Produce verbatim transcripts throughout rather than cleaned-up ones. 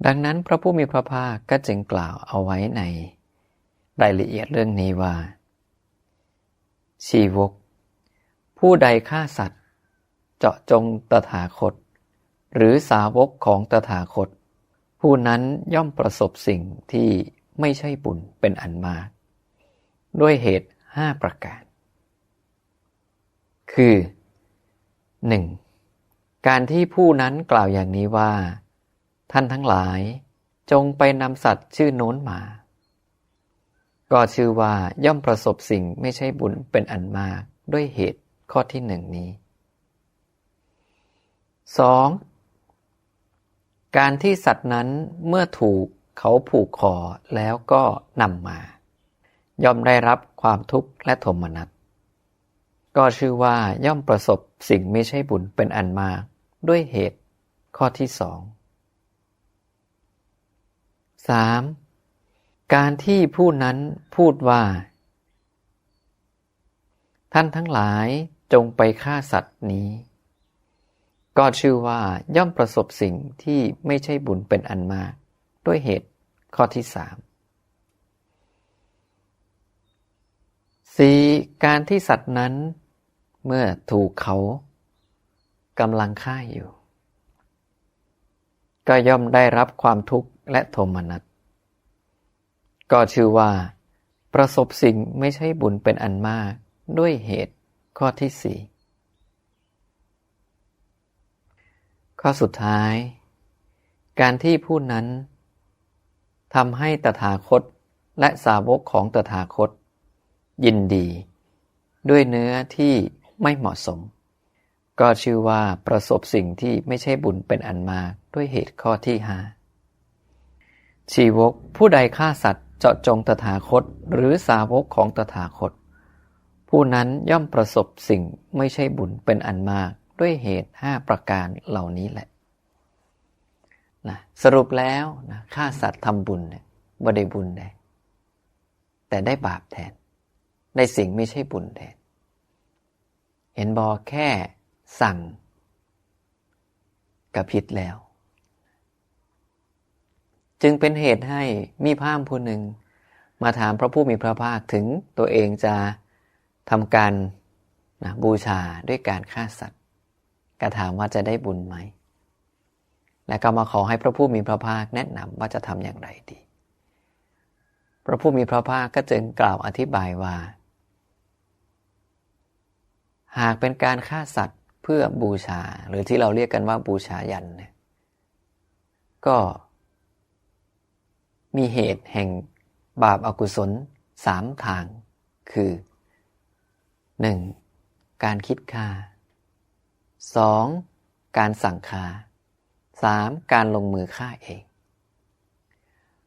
ดังนั้นพระผู้มีพระภาคก็จึงกล่าวเอาไว้ในรายละเอียดเรื่องนี้ว่า ชีวก ผู้ใดฆ่าสัตว์ เจาะจงตถาคต หรือสาวกของตถาคต ผู้นั้นย่อมประสบสิ่งที่ไม่ใช่บุญเป็นอันมาก ด้วยเหตุห้าประการ คือ หนึ่ง การที่ผู้นั้นกล่าวอย่างนี้ว่า ท่านทั้งหลายจงไปนำสัตว์ชื่อโน้นมา ก็ชื่อว่าย่อมประสบสิ่งไม่ใช่บุญเป็นอันมาก ด้วยเหตุข้อที่หนึ่งนี้ สอง การที่สัตว์นั้นเมื่อถูกเขาผูกคอแล้วก็นำมา ย่อมได้รับความทุกข์และโทมนัส ก็ชื่อว่าย่อมประสบสิ่งไม่ใช่บุญเป็นอันมาก ด้วยเหตุข้อที่สอง สาม การที่ผู้นั้นพูดว่า ท่านทั้งหลายจงไปฆ่าสัตว์นี้ ก็ชื่อว่าย่อมประสบสิ่งที่ไม่ใช่บุญเป็นอันมาก ด้วยเหตุข้อที่สาม สี่ การที่สัตว์นั้นเมื่อถูกเขากำลังฆ่าอยู่ ก็ย่อมได้รับความทุกข์และโทมนัส ก็ชื่อว่าประสบสิ่งไม่ใช่บุญเป็นอันมาก ด้วยเหตุข้อที่สี่ ข้อสุดท้าย การที่ผู้นั้นทำให้ตถาคตและสาวกของตถาคตยินดี ด้วยเนื้อที่ไม่เหมาะสม ก็ชื่อว่าประสบสิ่งที่ไม่ใช่บุญเป็นอันมาก ด้วยเหตุข้อที่ห้า ชีวก ผู้ใดฆ่าสัตว์เจาะจงตถาคต หรือสาวกของตถาคต ผู้นั้นย่อมประสบสิ่งไม่ใช่บุญเป็นอันมาก ด้วยเหตุห้าประการเหล่านี้แหละ นะ สรุปแล้วนะ ฆ่าสัตว์ทำบุญเนี่ยบ่ได้บุญเลย แต่ได้บาปแทน ได้สิ่งไม่ใช่บุญแทน เห็นบ่ แค่สั่งก็ผิดแล้ว จึงเป็นเหตุให้มีพราหมณ์ผู้หนึ่งมาถามพระผู้มีพระภาคถึงตัวเองจะทำการนะ บูชาด้วยการฆ่าสัตว์ ก็ถามว่าจะได้บุญไหม และก็มาขอให้พระผู้มีพระภาคแนะนำว่าจะทำอย่างไรดี พระผู้มีพระภาคก็จึงกล่าวอธิบายว่า หากเป็นการฆ่าสัตว์เพื่อบูชา หรือที่เราเรียกกันว่าบูชายัญเนี่ย ก็มีเหตุแห่งบาปอกุศลสามทาง คือ หนึ่ง การคิดฆ่า สอง การสั่งฆ่า สาม การลงมือฆ่าเอง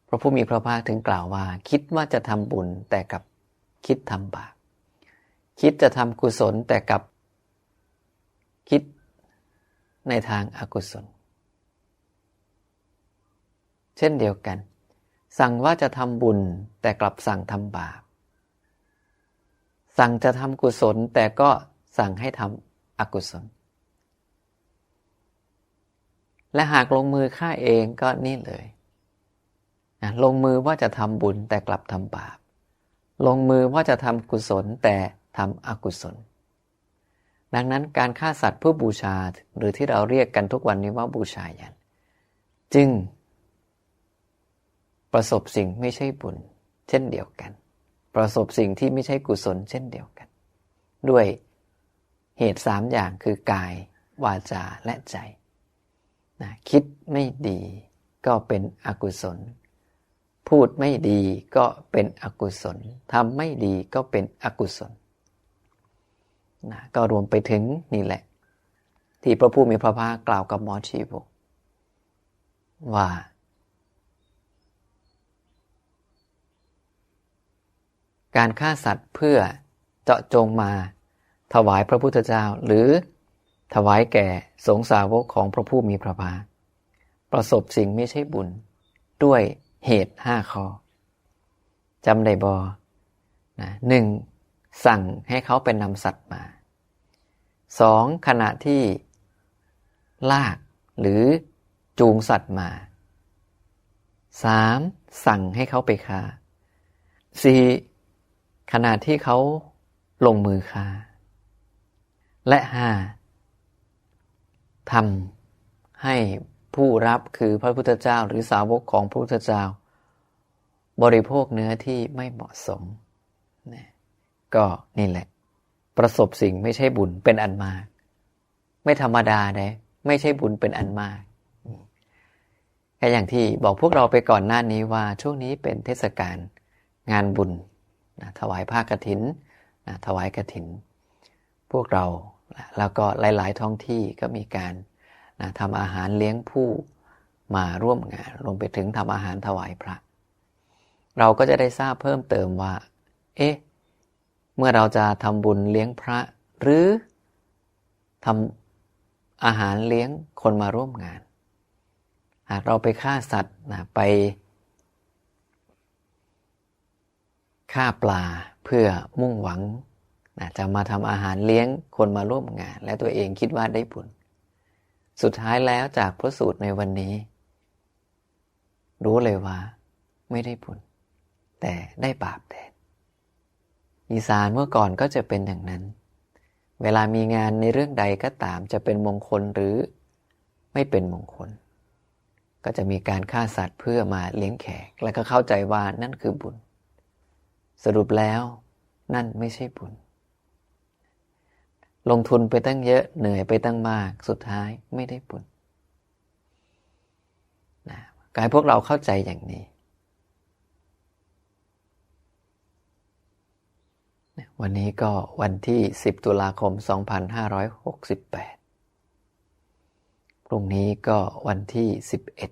พระผู้มีพระภาคถึงกล่าวว่า คิดว่าจะทำบุญแต่กลับคิดทำบาป คิดจะทำกุศลแต่กลับคิดในทางอกุศล เช่นเดียวกัน สั่งว่าจะทำบุญแต่กลับสั่งทำบาป สั่งจะทำกุศลแต่ก็สั่งให้ทำอกุศล และหากลงมือฆ่าเองก็นี่เลยนะ ลงมือว่าจะทำบุญแต่กลับทำบาป ลงมือว่าจะทำกุศลแต่ทำอกุศล ดังนั้นการฆ่าสัตว์เพื่อบูชา หรือที่เราเรียกกันทุกวันนี้ว่าบูชายัญ จึงประสบสิ่งไม่ใช่บุญเช่นเดียวกัน ประสบสิ่งที่ไม่ใช่กุศลเช่นเดียวกัน ด้วยเหตุสามอย่างคือกาย วาจา และใจนะ คิดไม่ดีก็เป็นอกุศล พูดไม่ดีก็เป็นอกุศล ทำไม่ดีก็เป็นอกุศลนะ ก็รวมไปถึงนี่แหละ ที่พระผู้มีพระภาคกล่าวกับหมอชีวกว่า การฆ่าสัตว์เพื่อเจาะจงมาถวายพระพุทธเจ้า หรือถวายแก่สงฆ์สาวกของพระผู้มีพระภาค ประสบสิ่งไม่ใช่บุญด้วยเหตุห้าข้อ จำได้บ่นะ หนึ่ง สั่งให้เขาไปนำสัตว์มา สอง ขณะที่ลากหรือจูงสัตว์มา สาม สั่งให้เขาไปฆ่า สี่ ขณะที่เขาลงมือฆ่า และ ห้า ทำให้ผู้รับคือพระพุทธเจ้าหรือสาวกของพระพุทธเจ้า บริโภคเนื้อที่ไม่เหมาะสมนะก็นี่แหละ ประสบสิ่งไม่ใช่บุญเป็นอันมาก ไม่ธรรมดาเด้ ไม่ใช่บุญเป็นอันมาก ก็อย่างที่บอกพวกเราไปก่อนหน้านี้ว่าช่วงนี้เป็นเทศกาลงานบุญนะถวายผ้ากฐินนะถวายกฐิน พวกเรานะแล้วก็หลายๆท้องที่ก็มีการนะทำอาหารเลี้ยงผู้มาร่วมงาน รวมไปถึงทำอาหารถวายพระ เราก็จะได้ทราบเพิ่มเติมว่า เอ๊ะ เมื่อเราจะทำบุญเลี้ยงพระ หรือทำอาหารเลี้ยงคนมาร่วมงาน หากเราไปฆ่าสัตว์นะไปฆ่าปลาเพื่อมุ่งหวังนะจะมาทำอาหารเลี้ยงคนมาร่วมงาน และตัวเองคิดว่าได้บุญ สุดท้ายแล้วจากพระสูตรในวันนี้ รู้เลยว่าไม่ได้บุญ แต่ได้บาปแทน อีสานเมื่อก่อนก็จะเป็นอย่างนั้น เวลามีงานในเรื่องใดก็ตามจะเป็นมงคลหรือไม่เป็นมงคล ก็จะมีการฆ่าสัตว์เพื่อมาเลี้ยงแขก และก็เข้าใจว่านั่นคือบุญ สรุปแล้วนั่นไม่ใช่บุญ ลงทุนไปตั้งเยอะ เหนื่อยไปตั้งมาก สุดท้ายไม่ได้บุญนะขอให้พวกเราเข้าใจอย่างนี้นะวันนี้ก็วันที่ สิบ ตุลาคม สองพันห้าร้อยหกสิบแปด พรุ่งนี้ก็วันที่ สิบเอ็ด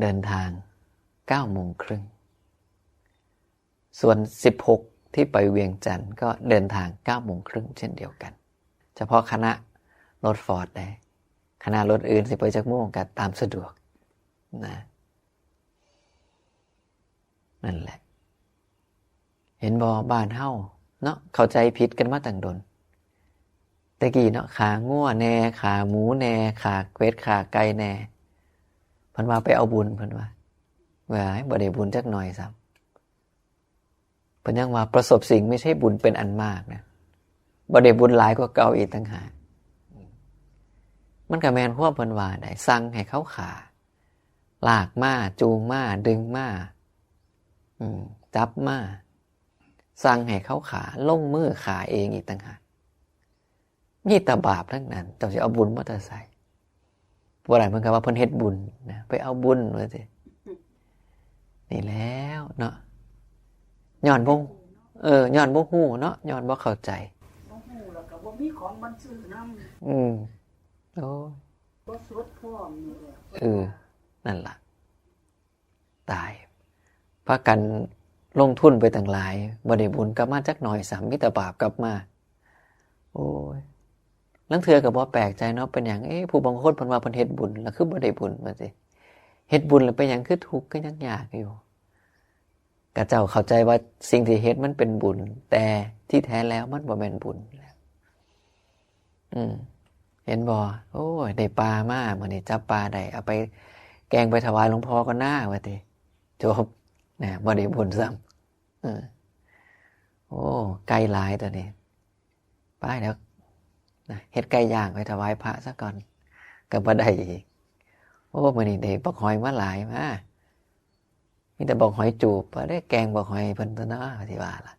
เดินทาง เก้า โมงครึ่ง ส่วน สิบหก ที่ไปเวียงจันทร์ก็เดินทาง เก้า โมงครึ่งเช่นเดียวกัน เฉพาะคณะรถฟอร์ดได้ คณะรถอื่นสิไปจักโมงก็ตามสะดวกนะ นั่นแหละ เห็นบ่บ้านเฮาเนาะ เข้าใจผิดกันมาตั้งดน แต่กี้เนาะ ขางัวแน่ ขาหมูแน่ ขาเป็ด ขาไก่แน่ เพิ่นว่าไปเอาบุญ เพิ่นว่า ว้าย บ่ได้บุญจักหน่อยซ้ำ เพิ่นยังว่าประสบสิ่งไม่ใช่บุญเป็นอันมากนะ บ่ได้บุญหลายกว่าเก่าอีกต่างหาก มันก็แม่นความเพิ่นว่าได้ สั่งให้เขาฆ่า ลากมา จูงมา ดึงมา อืม จับมา สั่งให้เขาฆ่า ลงมือฆ่าเองอีกต่างหาก มีแต่บาปทั้งนั้น เจ้าสิเอาบุญมาแต่ไส ผู้ใดเพิ่นก็ว่าเพิ่นเฮ็ดบุญนะ ไปเอาบุญว่าสิ นี่แล้วเนาะ ย้อนบ่ เออ ย้อนบ่ฮู้เนาะ ย้อนบ่เข้าใจ บ่ฮู้แล้วก็บ่มีของมันซื้อนำ อืม โอ้ บ่สวดพร้อมนี่แหละ เออ นั่นล่ะ ตาย พากันลงทุนไปตั้งหลาย บ่ได้บุญกลับมาจักหน่อยซ้ำ มีแต่บาปกลับมา โอ้ย ลางเทื่อก็บ่แปลกใจเนาะ เป็นหยัง เอ๊ะ ผู้บางคนเพิ่นว่าเพิ่นเฮ็ดบุญ แล้วคือบ่ได้บุญว่าสิ เฮ็ดบุญแล้วเป็นหยังคือทุกข์ คือยังยากอยู่ ก็เจ้าเข้าใจว่าสิ่งที่เฮ็ดมันเป็นบุญ แต่ที่แท้แล้วมันบ่แม่นบุญ อืม เห็นบ่ โอ้ย ได้ปลามา มื้อนี้จับปลาได้ เอาไปแกงไปถวายหลวงพ่อก่อนนะ ว่าติ จบ นะ บ่ได้บุญซ้ำ เออ โอ้ ไก่หลายตัวนี้ ไปแล้ว นะ เฮ็ดไก่ย่างไปถวายพระซะก่อน ก็บ่ได้อีก โอ้ มื้อนี้ได้บักหอยมาหลายมา มีแต่บักหอยจูบ บ่ได้แกงบักหอยเพิ่นตัวเนาะ สิว่าล่ะ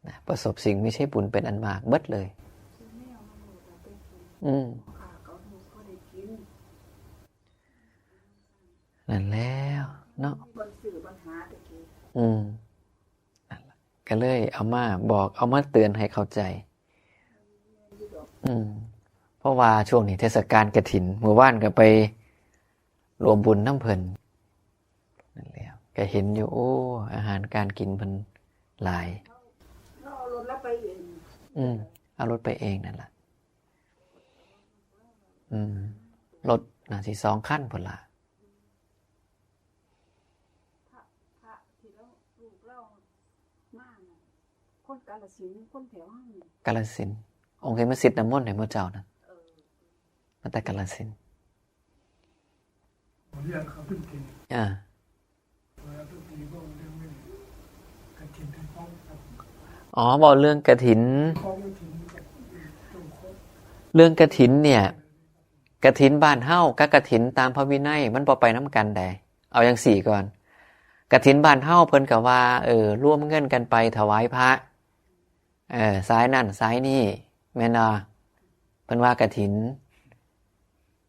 นะ ประสบสิ่งไม่ใช่บุญเป็นอันมากเบิดเลย อืม นั่นแล้วเนาะ อืม นั่นล่ะ ก็เลยเอามาบอก เอามาเตือนให้เข้าใจ อืม เพราะว่าช่วงนี้เทศกาลกฐิน มื้อวานก็ไปร่วมบุญนำเพิ่น นั่นแหละ ก็เห็นอยู่ โอ้ อาหารการกินเพิ่นหลาย เราเอารถเราไปเอง อืม เอารถไปเองนั่นล่ะ อืม รถน่าสิสองคันพุ้นล่ะ พระ พระที่เราลูกเรามาน่ะ คนกาฬสินธุ์ คนแถวเฮานี่ กาฬสินธุ์ องค์ที่มาสิทธิ์น้ำมนต์ให้หมู่เจ้านะ เออ มาแต่กาฬสินธุ์ เรื่องเขาเป็นเก่ง อ่า เวลาเป็นเก่งก็เรื่องไม่กระถิ่นที่เขา อ๋อ เว้าเรื่องกฐิน เขาไม่ถึงกับเจ้าของ เรื่องกฐินเนี่ย กฐินบ้านเฮากับกฐินตามพระวินัยมันบ่ไปนำกันใด เอาจั่งซี้ก่อน กฐินบ้านเฮาเพิ่นก็ว่า เออ รวมเงินกันไปถวายพระ เออ สายนั่นสายนี่ แม่นบ่ เพิ่นว่ากฐิน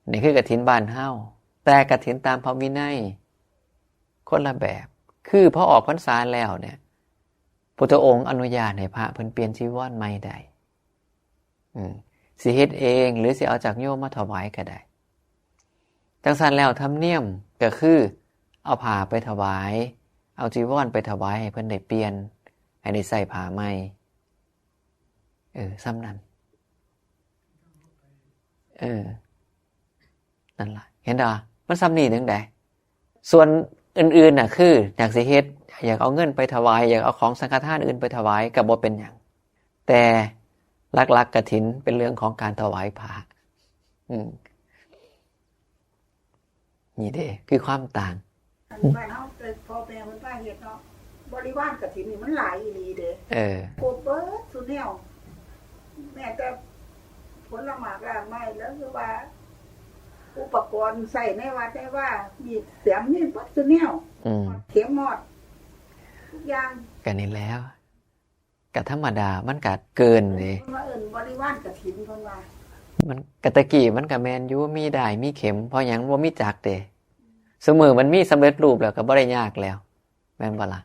นี่คือกฐินบ้านเฮา แต่กฐินตามพระวินัย คนละแบบ คือพอออกพรรษาแล้วเนี่ย พุทธองค์อนุญาตให้พระเพิ่นเปลี่ยนจีวรใหม่ได้ อืม สิเฮ็ดเอง หรือสิเอาจากโยมมาถวายก็ได้ จั่งซั้นแล้วธรรมเนียมก็คือ เอาผ้าไปถวาย เอาจีวรไปถวายให้เพิ่นได้เปลี่ยน ให้ได้ใส่ผ้าใหม่ เออ ส่ำนั้น เออ นั่นล่ะ เห็นบ่ มันส่ำนี้จั่งใด ส่วนอื่นๆน่ะ คือ อยากสิเฮ็ด อยากเอาเงินไปถวาย อยากเอาของสังฆทานอื่นไปถวาย ก็บ่เป็นหยัง แต่หลักๆกฐินเป็นเรื่องของการถวายพระ อืม นี่เด้ คือความต่าง อันบ้านเฮาแต่พ่อแม่เพิ่นพาเฮ็ดเนาะ บริวารกฐินนี่มันหลายอีหลีเด้ เออ ครบเบิดซุแนว แม้แต่ผลหมากรากไม้ แล้วคือว่า อุปกรณ์ใช้ในวัดในว่า มีดแหลม มีเบิดซุแนว อืม เข็มหมอด ทุกอย่าง ก็นี่แล้ว ก็ธรรมดา มันก็เกินเด้ เพิ่นว่าเอิ้นบริวารกฐินเพิ่นว่า มัน กะตะกี้มันก็แม่นอยู่ มีด้าย มีเข็ม เพราะหยัง บ่มีจักรเด้ ซุมื้อมันมีสำเร็จรูปแล้ว ก็บ่ได้ยากแล้ว แม่นบ่ล่ะ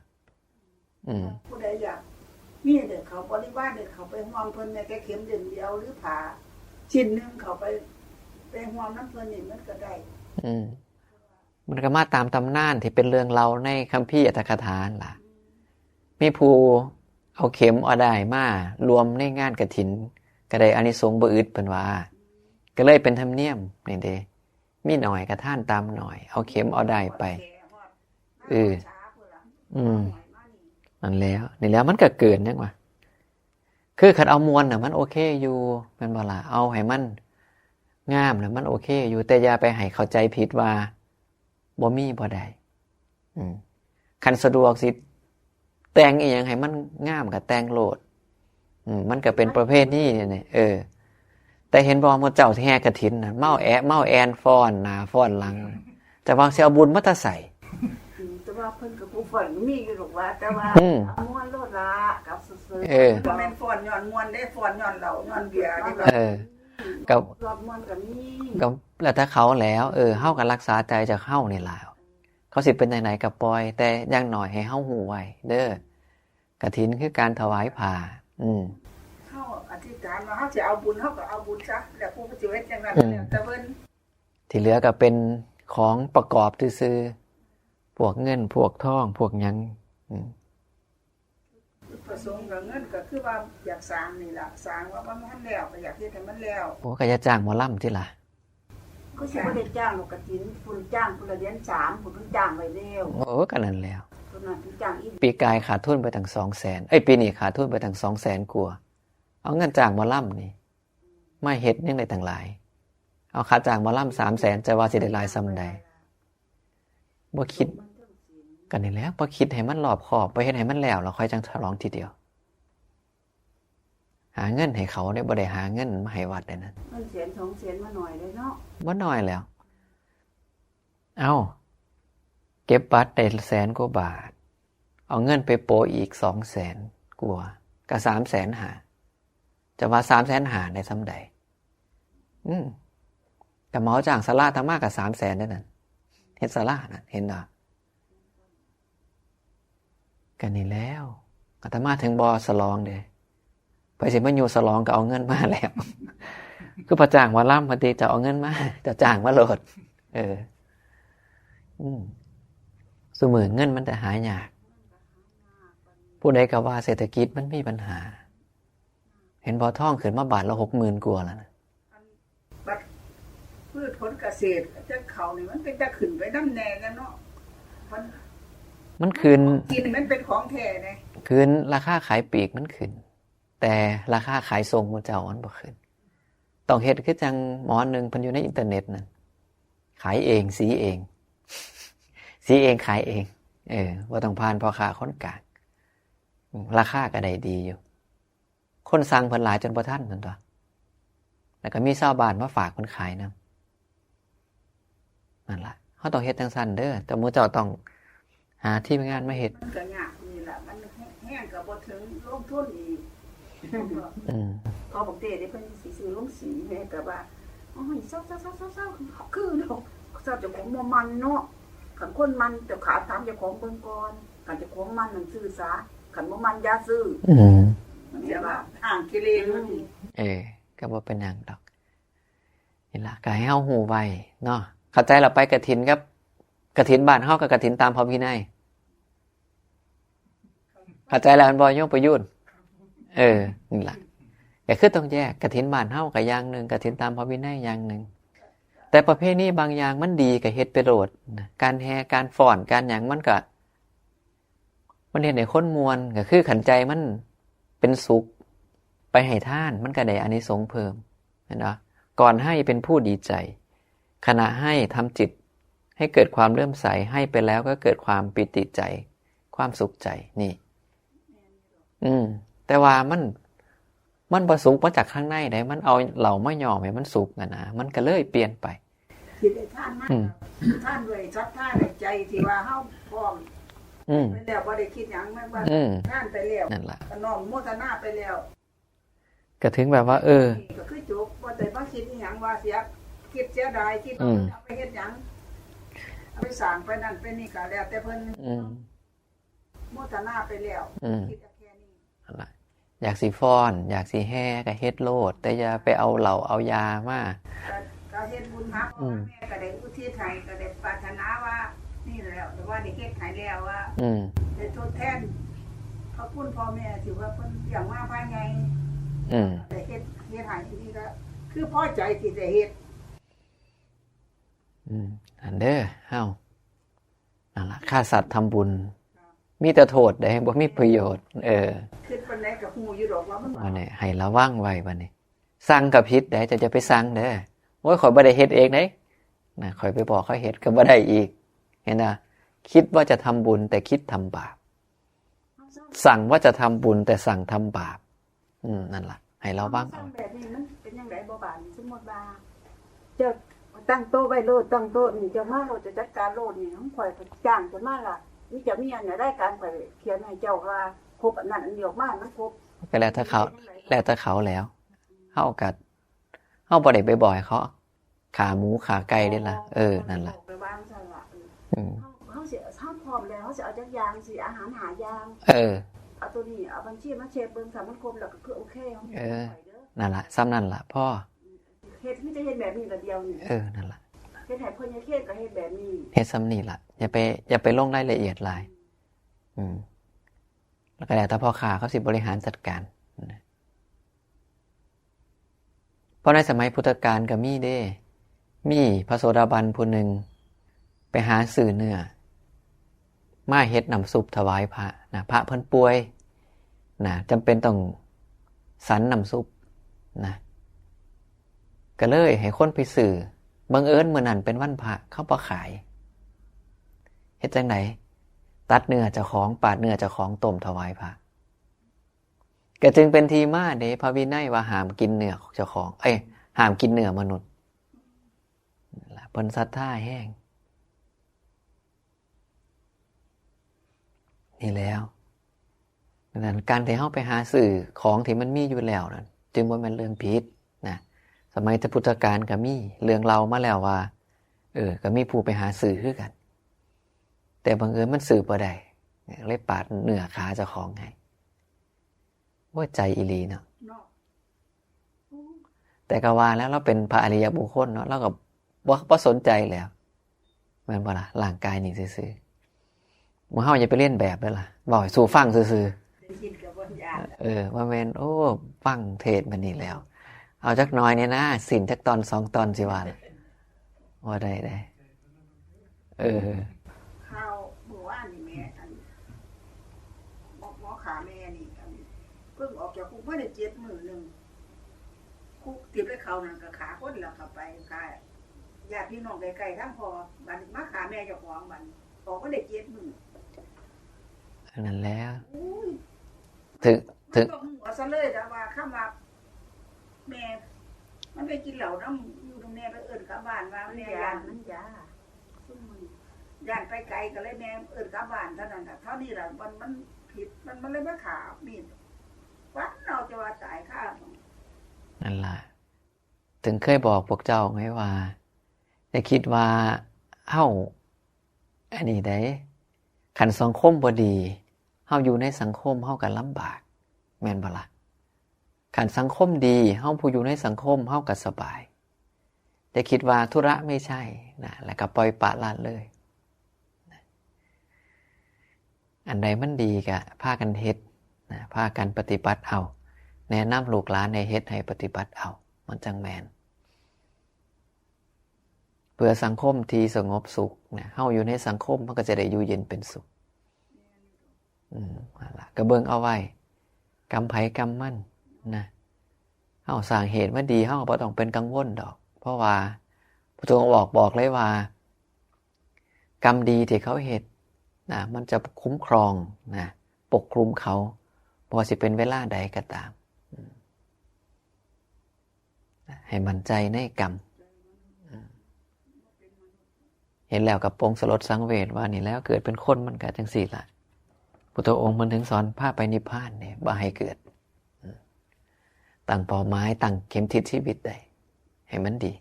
อืม ผู้ใดอยาก นี่เด้อ เขาบริวารเด้อ เขาไปห่วมเพิ่นแม้แต่เข็มเล่มเดียว หรือผ้าชิ้นหนึ่ง เขาไป ไปห่วมนำเพิ่นนี่มันก็ได้ อืม มันก็มาตามตำนานที่เป็นเรื่องเล่าในคัมภีร์อรรถกถาหั่นล่ะ มีผู้เอาเข็มเอาด้ายมารวมในงานกฐิน ก็ได้อานิสงส์บ่อึด เพิ่นว่า ก็เลยเป็นธรรมเนียมนี่เด้ มีหน่อยก็ทานตามหน่อย เอาเข็มเอาด้ายไป เออ อืม นั่นแล้ว นี่แล้วมันก็เกินจั่งวะ คือคันเอาม่วนน่ะ มันโอเคอยู่ แม่นบ่ล่ะ เอาให้มันงามน่ะ มันโอเคอยู่ แต่อย่าไปให้เข้าใจผิดว่าบ่มีบ่ได้ อืม คันสะดวกสิแต่งอีหยังให้มันงามก็แต่งโลด อืม มันก็เป็นประเพณีนี่ เออ แต่เห็นบ่ หมู่เจ้าแห่กฐินน่ะ เมาแอะ เมาแอนฟ้อนหน้าฟ้อนหลัง แต่ว่าสิเอาบุญมาแต่ไส อืม แต่ว่าเพิ่นก็ผู้ฟ้อนก็มีอยู่ดอกว่า แต่ว่า อืม เอาม่วนโลดละ กับซื่อๆ เออ บ่แม่นฟ้อนย้อนม่วนเด้ ฟ้อนย้อนเหล้าย้อนเบียร์เด้ เออ ก็ รอบม่วนก็มี ก็แล้วแต่เขาแล้ว เออ เฮาก็รักษาใจจากเฮานี่ล่ะ เขาสิเป็นจั่งใดก็ปล่อย แต่อย่างน้อยให้เฮาฮู้ไว้เด้อ กฐินคือการถวายผ้า อืม เฮาอธิษฐานว่าเฮาสิเอาบุญ เฮาก็เอาบุญซะ แล้วผู้สิเฮ็ดจั่งนั้น อืม แล้วแต่เพิ่น ที่เหลือก็เป็นของประกอบซื่อๆ พวกเงิน พวกทอง พวกหยัง อืม จุดประสงค์กับเงินก็คือว่าอยากสร้างนี่ล่ะ สร้างว่ามันทันแล้ว ก็อยากเฮ็ดให้มันแล้ว โอ้ ก็อย่าจ้างหมอลำติล่ะ ก็สิบ่ได้จ้างดอกกฐิน ผู้จ้างผู้ละเหรียญสาม ผู้เพิ่นจ้างไว้แล้ว โอ้ ก็นั่นแล้ว ผู้นั้นเพิ่นจ้างอีก ปีกายขาดทุนไปตั้งสองแสน เอ้ย ปีนี้ขาดทุนไปตั้งสองแสนกว่า เอาเงินจ้างหมอลำนี่ มาเฮ็ดยังได้ตั้งหลาย เอาค่าจ้างหมอลำสามแสน จะว่าสิได้หลายส่ำใด บ่คิด กันนี่แหล้ว บ่คิดให้มันรอบคอบ บ่เฮ็ดให้มันแล้ว แล้วค่อยจั่งฉลองทีเดียว หาเงินให้เขาเด้ บ่ได้หาเงินมาให้วัดเด้นะ เงินแสนสองแสนมาหน่อยเลยเนาะ บ่น้อยแล้ว เอ้า เก็บบัตรได้แสนกว่าบาท เอาเงินไปโปะอีกสองแสนกว่า ก็สามแสนห้า จะว่าสามแสนห้าได้ส่ำใด อืม ก็เหมาจ้างศาลาอาตมาก็สามแสนเด้นั่น เฮ็ดศาลานั่น เห็นบ่ ก็นี่แล้ว อาตมาถึงบ่ฉลองเด้ ไผสิมาอยู่ฉลองก็เอาเงินมาแล้ว คือพระจ้างหมอลำ พอดีจะเอาเงินมา จะจ้างมาโลด เออ อืม ซุมื้อเงินมันแต่หายาก ผู้ใดก็ว่าเศรษฐกิจมันมีปัญหา เห็นบ่ ทองขึ้นมาบาทละหกหมื่นกว่าแล้วนะ บัดพืชผลเกษตรจั่งเขานี่มันเป็นตาขึ้นไปนำแน่จั่งเนาะ มัน มันขึ้น กินมันเป็นของแท้เด้ ขึ้น ราคาขายปลีกมันขึ้น แต่ราคาขายส่งหมู่เจ้ามันบ่ขึ้น ต้องเฮ็ดคือจั่งหมอหนึ่งเพิ่นอยู่ในอินเทอร์เน็ตนั่น ขายเอง สีเอง สีเองขายเอง เออ บ่ต้องผ่านพ่อค้าคนกลาง อืม ราคาก็ได้ดีอยู่ คนสั่งเพิ่นหลายจนบ่ทันนั่นตั๊ว แล้วก็มีชาวบ้านมาฝากเพิ่นขายนำ นั่นล่ะ เฮาต้องเฮ็ดจั่งซั้นเด้อ แต่หมู่เจ้าต้องหาทีมงานมาเฮ็ด มันก็ยากนี่ล่ะ มันแฮงก็บ่ถึง ลงทุนอีก อืม พอบักเต้เด้ เพิ่นสิซื้อลงสีแม่ก็ว่า โอ้ย เซาๆๆๆๆ คือดอก เซาเจ้าของบ่มั่นเนาะ คันคนมั่นเจ้าขาถามเจ้าของเบิ่งก่อน คันเจ้าของมั่นนั่นซื้อซะ คันบ่มั่นอย่าซื้อ อืม มันสิว่าทางกิเลสมัน เออ ก็บ่เป็นหยังดอก นี่ล่ะ ก็ให้เฮาฮู้ไว้เนาะ เข้าใจแล้วไปกฐินกับ กฐินบ้านเฮากับกฐินตามพระวินัย เข้าใจแล้วแม่นบ่โยมประยูน เออ นี่ล่ะ ก็คือต้องแยก กฐินบ้านเฮาก็อย่างหนึ่ง กฐินตามพระวินัยอย่างหนึ่ง แต่ประเพณีบางอย่างมันดีก็เฮ็ดไปโลดนะ การแห่ การฟ้อน การหยังมันก็ มันเฮ็ดให้คนม่วน ก็คือคันใจมันเป็นสุข ไปให้ทาน มันก็ได้อานิสงส์เพิ่ม เห็นบ่ ก่อนให้เป็นผู้ดีใจ ขณะให้ทำจิตให้เกิดความเลื่อมใส ให้ไปแล้วก็เกิดความปีติใจ ความสุขใจ นี่ อืม แต่ว่ามัน มันบ่สุขมาจากข้างในเด้ มันเอาเหล้ามาย้อมให้มันสุขนั่นนะ มันก็เลยเปลี่ยนไป คิดให้ทานมา อืม ทานด้วยศรัทธาในใจที่ว่าเฮาพร้อม อืม ไปแล้ว บ่ได้คิดหยัง แม่นว่า อืม ทานไปแล้ว นั่นล่ะ ก็น้อมโมทนาไปแล้ว ก็ถึงแบบว่า เออ นี่ก็คือจบ บ่ได้มาคิดอีหยังว่าเสีย คิดเสียดาย คิดว่า อืม เอาไปเฮ็ดหยัง เอาไปสร้างไปนั่นไปนี่ก็แล้วแต่เพิ่น อืม โมทนาไปแล้ว อืม คิดแค่นี้ นั่นล่ะ อยากสิฟ้อน อยากสิแห่ก็เฮ็ดโลด แต่อย่าไปเอาเหล้าเอายามา ก็ ก็เฮ็ดบุญหาพ่อ อืม หาแม่ ก็ได้อุทิศให้ ก็ได้ปรารถนาว่า นี่แหละ แต่ว่าได้เฮ็ดให้แล้วว่า อืม ได้ทดแทนพระคุณพ่อแม่ที่ว่าเพิ่นเลี้ยงมาภายใน อืม ได้เฮ็ด เฮ็ดให้ที่นี่ก็คือพอใจที่ได้เฮ็ด อืม อันเด้อ เฮา นั่นล่ะ ฆ่าสัตว์ทำบุญ มีแต่โทษเด้ บ่มีประโยชน์ เออ คิดปานใดก็ฮู้อยู่ดอกว่ามัน บัดนี้ให้ระวังไว้บัดนี้ สั่งก็ผิดเด้ เจ้าจะไปสั่งเด้อ โอ้ย ข้อยบ่ได้เฮ็ดเองเด้ นะ ข้อยไปบอกเขาเฮ็ดก็บ่ได้อีก เห็นบ่ คิดว่าจะทำบุญแต่คิดทำบาป สั่งว่าจะทำบุญแต่สั่งทำบาป อืม นั่นล่ะ ให้ระวังเอา แบบนี้มันเป็นจั่งใดบ่บาดนี้ สมมุติว่า เจ้าตั้งโต๊ะไว้โลด ตั้งโต๊ะนี่ เจ้ามาโลด เจ้าจัดการโลดนี่ ของข้อยก็จ้างเจ้ามาล่ะ นี่เจ้ามีอันใดรายการข้อยเขียนให้เจ้าว่าครบอันนั้นอันนี้ออกมา มันครบ ก็แล้วแต่เขา แล้วแต่เขาแล้ว เฮาก็ เฮาบ่ได้ไปบอกให้เขา ขาหมูขาไก่เด้ล่ะ เออ นั่นล่ะ ไปวางซั่นล่ะ เออ อืม เฮา เฮาสิ เฮาพร้อมแล้ว เฮาสิเอาจักอย่าง สิอาหารห้าอย่าง เออ เอาตัวนี้ เอาบัญชีมาเช็คเบิ่ง ถ้ามันครบแล้วก็คือโอเค เฮา เออ ไปเด้อ นั่นล่ะ ส่ำนั่นล่ะ พอ เฮ็ด มีแต่เฮ็ดแบบนี้ละเดียวนี่ เออ นั่นล่ะ เฮ็ดให้พ่อใหญ่เคนก็เฮ็ดแบบนี้ เฮ็ดส่ำนี่ล่ะ อย่าไป อย่าไปลงรายละเอียดหลาย อืม แล้วก็แล้วแต่พ่อค้าเขาสิบริหารจัดการนะ เพราะในสมัยพุทธกาลก็มีเด้ มีพระโสดาบันผู้หนึ่ง ไปหาซื้อเนื้อ มาเฮ็ดน้ำซุปถวายพระนะ พระเพิ่นป่วยนะ จำเป็นต้องสันน้ำซุปนะ ก็เลยให้คนไปซื้อ บังเอิญมื้อนั้นเป็นวันพระ เขาบ่ขาย เฮ็ดจั่งใด ตัดเนื้อเจ้าของ ปาดเนื้อเจ้าของ ต้มถวายพระ ก็จึงเป็นที่มาเด้ พระวินัยว่าห้ามกินเนื้อของเจ้าของ เอ้ย ห้ามกินเนื้อมนุษย์ นั่นล่ะ เพิ่นศรัทธาแฮง นี่แล้ว ดังนั้นการที่เฮาไปหาซื้อของที่มันมีอยู่แล้วนั่น จึงบ่แม่นเรื่องผิดนะ สมัยแต่พุทธกาลก็มีเรื่องเล่ามาแล้วว่า เออ ก็มีผู้ไปหาซื้อคือกัน แต่บังเอิญมันซื้อบ่ได้ เลยปาดเนื้อขาเจ้าของให้ โอ้ย ใจอีหลีเนาะ เนาะ แต่ก็ว่าแล้ว เราเป็นพระอริยบุคคลเนาะ เราก็บ่ บ่สนใจแล้ว แม่นบ่ล่ะ ร่างกายนี่ซื่อๆ หมู่เฮาอย่าไปเลียนแบบเด้อล่ะ เว้าให้สู่ฟังซื่อๆ ได้ยินก็บ่อยาก เออ ว่าแม่น โอ้ ฟังเทศน์มานี่แล้ว เอาจักหน่อยเนี่ยนะ ศีลจักตอนสองตอนสิว่าล่ะ ว่าได้ ได้ เออ ข่าวเมื่อวานนี่แม่ อัน หมอ หมอขาแม่นี่ อัน เพิ่งออกจากคุกมาได้เจ็ดมื้อหนึ่ง คุกที่ไปเข้านั่นก็ขาคนแล้วก็ไปขา ญาติพี่น้องใกล้ๆทางพ่อ บัดนี้มาฆ่าแม่เจ้าของ บัดนี้ออกมาได้เจ็ดมื้อ อันนั้นแล้ว อุ้ย ถึง มั ถึ น ง บ่ฮู้ว่าซะเลยนะว่าคำว่า แม่ มันไปกินเหล้านำอยู่นำแม่ ไปเอิ้นกลับบ้านว่า มัน แม่ ยา ย่าน มันยา ซุมมื้อนี้ย่านไปไกลก็เลยแม่เอิ้นกลับบ้านเท่านั้นน่ะ เท่านี้ล่ะ มัน มันผิด มัน มันเลยมาฆ่ามีดฟันเอาจะว่าตายคาหม้อง นั่นล่ะ ถึงเคยบอกพวกเจ้าไงว่า อย่าคิดว่าเฮา อันนี้ได้ คันสังคมบ่ดี เฮาอยู่ในสังคมเฮาก็ลำบาก แม่นบ่ล่ะ คันสังคมดี เฮาผู้อยู่ในสังคมเฮาก็สบาย อย่าคิดว่าธุระไม่ใช่นะ แล้วก็ปล่อยปละละเลยนะ อันใดมันดีก็พากันเฮ็ดนะ พากันปฏิบัติเอา แนะนำลูกหลานให้เฮ็ดให้ปฏิบัติเอา มันจั่งแม่น เพื่อสังคมที่สงบสุขนะ เฮาอยู่ในสังคมมันก็จะได้อยู่เย็นเป็นสุข อืม นั่นล่ะ ก็เบิ่งเอาไว้ กรรมไผกรรมมันนะ เฮาสร้างเหตุมาดี เฮาก็บ่ต้องเป็นกังวลดอก เพราะว่าพระพุทธองค์บอก บอกเลยว่า กรรมดีที่เขาเฮ็ดนะ มันจะคุ้มครองนะ ปกคลุมเขา บ่ว่าสิเป็นเวลาใดก็ตาม อืม ให้มั่นใจในกรรม อืม เห็นแล้วก็ปลงสลดสังเวชว่านี่แล้วเกิดเป็นคนมันก็จั่งซี้ล่ะ พุทธองค์เพิ่นถึงสอนพาไปนิพพานเนี่ย บ่ให้เกิด อืม ตั้งเป้าหมาย ตั้งเข็มทิศชีวิตได้ ให้มันดี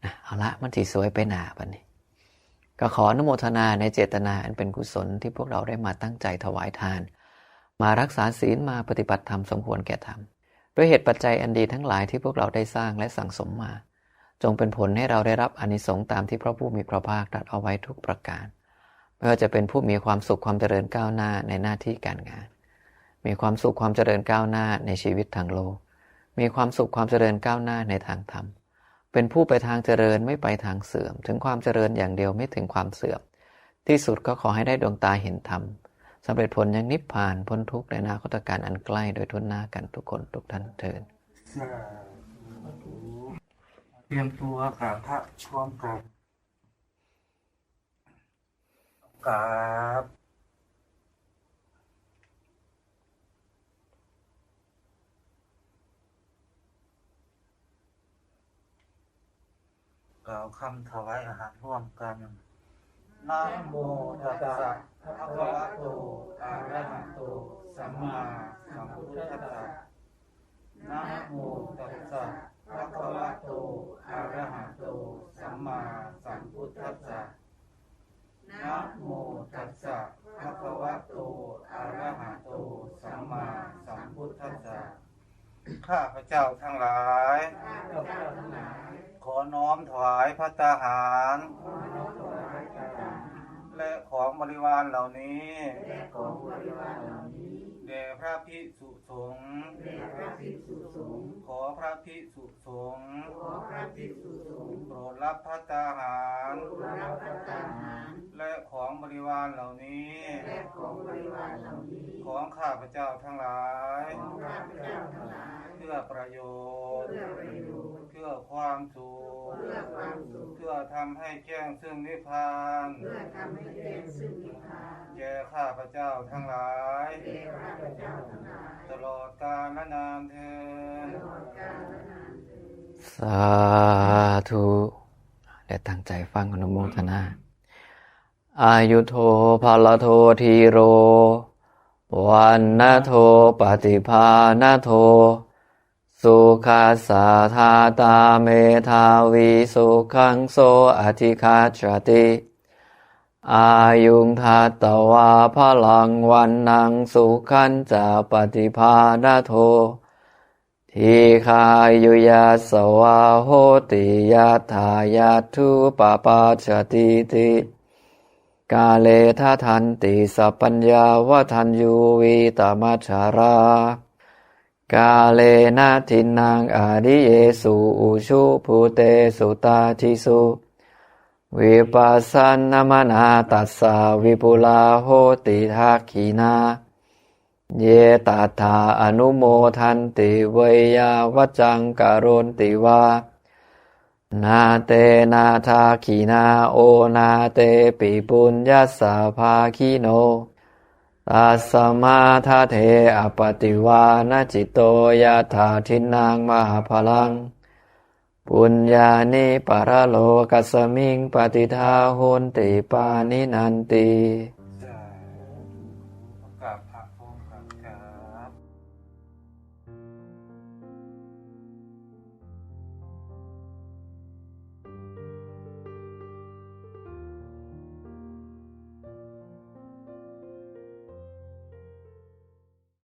อ่ะ เอาละ มันสิสวยไปหน้าบัดนี้ ก็ขออนุโมทนาในเจตนาอันเป็นกุศลที่พวกเราได้มาตั้งใจถวายทาน มารักษาศีล มาปฏิบัติธรรมสมควรแก่ธรรม ด้วยเหตุปัจจัยอันดีทั้งหลายที่พวกเราได้สร้างและสั่งสมมา จงเป็นผลให้เราได้รับอานิสงส์ตามที่พระผู้มีพระภาคตรัสเอาไว้ทุกประการ ไม่ว่าจะเป็นผู้มีความสุขความเจริญก้าวหน้าในหน้าที่การงาน มีความสุขความเจริญก้าวหน้าในชีวิตทางโลก มีความสุขความเจริญก้าวหน้าในทางธรรม เป็นผู้ไปทางเจริญไม่ไปทางเสื่อม ถึงความเจริญอย่างเดียวไม่ถึงความเสื่อม ที่สุดก็ขอให้ได้ดวงตาเห็นธรรม สำเร็จผลยังนิพพาน พ้นทุกข์ในอนาคตกาลอันใกล้โดยทั่วหน้ากันทุกคนทุกท่านเทอญ สาธุ เตรียมตัวกราบพระพร้อมกัน กราบ กล่าวคำถวายอาหารร่วมกัน นะโมตัสสะ ภะคะวะโต อะระหะโต สัมมาสัมพุทธัสสะ นะโมตัสสะ ภะคะวะโต อะระหะโต สัมมาสัมพุทธัสสะ นะโมตัสสะ ภะคะวะโต อะระหะโต สัมมาสัมพุทธัสสะ ข้าพเจ้าทั้งหลาย ขอน้อมถวายภัตตาหาร และของบริวารเหล่านี้ แด่พระภิกษุสงฆ์ ขอพระภิกษุสงฆ์ โปรดรับภัตตาหาร และของบริวารเหล่านี้ ของข้าพเจ้าทั้งหลาย เพื่อประโยชน์ เพื่อความสุข เพื่อทำให้แจ้งซึ่งนิพพาน แก่ข้าพเจ้าทั้งหลาย ตลอดกาลนานเทอญ สาธุ ได้ตั้งใจฟัง อนุโมทนา อายุโท พะละโท ธีโร วัณณโท ปฏิภาณโท สุขัสสะ ทาตา เมธาวี สุขัง โส อธิคัจฉติ อายุง ทัตตวา พะลัง วัณณัง สุขัญจะ ปฏิภาณโท ทีฆายุยัสสะวา โหติ ยัตถา ยัตถุปปาจจติ ติ กาเล ทัฏฐันติ สัพพัญญา วัฏฏัญญู วีตมัจฉรา กาเลนะ ทินนัง อริเยสุ อุชุ ภูเตสุ ตาทิสุ วิปัสสะนะมะนะ ตัสสะ วิปุลา โหติ ทักขิณา เย ตัฏฐา อนุโมทันติ เวยาวัจจัง กะโรนติวา นาเตนาทักขิณา โอนาเตปิปุญญสสาภาคิโน ตัสมาทัตเถอปติวานะจิตโต ยัตถาทินนังมหาพลัง ปุญญานิปรโลกัสมิง ปฏิทาหุนติปานินันติ